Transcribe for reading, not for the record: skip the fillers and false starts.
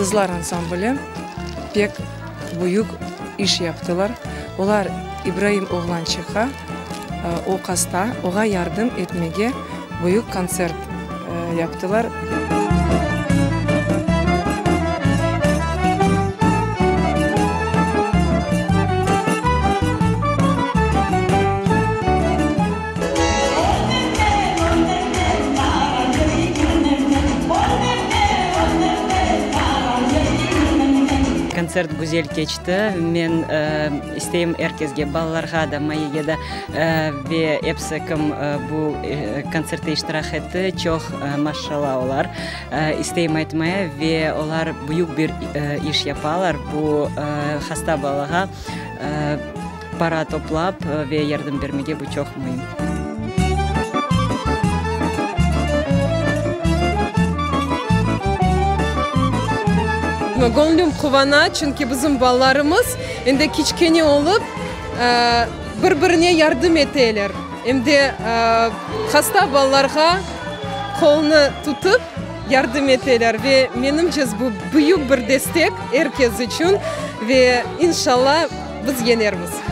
Yıldızlar ansambli pek büyük iş yaptılar. Olar İbraim oğlançıqqa, o hasta, oğa yardım etmege büyük kontsert yaptılar. Kontsert güzel keçti. Men isteyim er kesge, balalarğa da, Mayege de ve episi, kim bu kontsertte iştirak etti, çoq maşşalla olar, isteyim aytmaya, ve olar büyük bir iş yapalar, bu hasta balağa para toplap ve yardım bermege, bu çoq müim. Göñlüm quvana, çünki bizim balalarımız endi kiçkene olıp, bir-birine yardım eteler. Em de hasta balalarğa qolunı tutıp yardım eteler. Ve menimce, bu büyük bir destek er kes içün ve, inşalla, biz yeñermiz.